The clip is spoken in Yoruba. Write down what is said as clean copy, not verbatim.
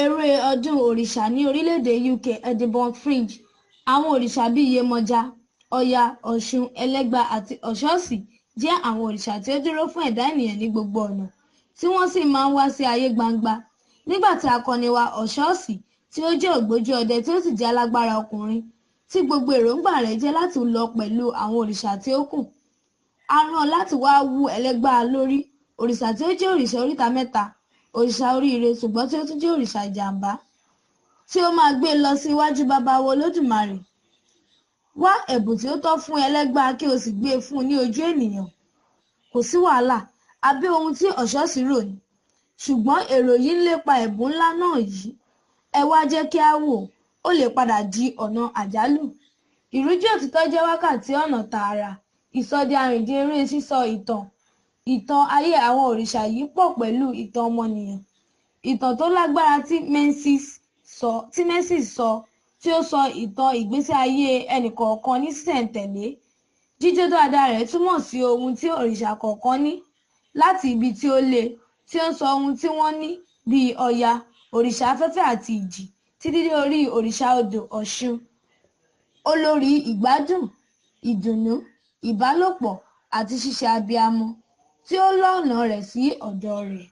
Eré ọdún òrìṣà ní orílẹ̀-èdè UK Edinburgh Fringe. Àwọn òrìṣà bíi Yemọja, Ọya, Ọ̀ṣun, Ẹlẹ́gbà àti Ọ̀ṣọ́ọ̀sì jẹ́ àwọn òrìṣà tí ó dúró fún ẹ̀dá ènìyàn ní gbogbo ọ̀nà, tí wọ́n sì máa ń wá sí ayé gbangba, nígbà tí akọni wa Ọ̀ṣọ́ọ̀sì tí ó jẹ́ ògbójú ọdẹ tí ó sì jẹ́ alágbára ọkùnrin, tí gbogbo èròńgbà rẹ̀ jẹ́ láti lọ pẹ̀lú àwọn òrìṣà tí ó kù. A rán láti wá wú Ẹlẹ́gbà lórí, òrìṣà tí ó jẹ́ òrìṣà oríta mẹ́ta, òrìṣà oríire ṣùgbọ́n tí ó tún jẹ́ òrìṣà ìjàmbá, tí ó máa gbé e lọ sí iwájú baba wa Olódùmarè. Wá ẹ̀bùn tí ó tọ́ fún Ẹlẹ́gbà kí o sì gbé e fún un ní ojú ènìyàn. Kò sí wàhálà, àbí ohun tí Ọ̀ṣọ́ọ̀sì rò ni? Ṣùgbọ́n èrò yìí ń lépa ẹ̀bùn ńlá náà yìí, ẹ wá jẹ́ kí á wò, ó lè padà di ọ̀nà àjálù. Ìrújú òtítọ́ jẹ́ wákàtí ọ̀nà tààrà ìsọdi-arìndìn eré sísọ ìtàn ìtàn ayé àwọn òrìṣà yìí pọ̀ pẹ̀lú ìtàn ọmọnìyàn, ìtàn tó lágbára tí Menzies sọ, tí ó sọ ìtàn ìgbésí ayé ẹnìkọ̀ọ̀kan ní ṣísẹ̀ntẹ̀lé. Jíjó dáadáa rẹ̀ túmọ̀ sí ohun tí òrìṣà kọ̀ọ̀kan ní, láti ibi tí ó le, tí ó ń sọ ohun tí wọ́n ní, bíi Ọya, òrìṣà afẹ́fẹ́ àti ìjì, títí dé orí òrìṣà odò Ọ̀ṣun, olórí ìgbádùn, ìdùnnú, ìbálòpọ̀ àti ṣíṣe abiyamọ, tí ó la ọ̀nà rẹ̀ sí ọ̀dọ̀ rẹ̀.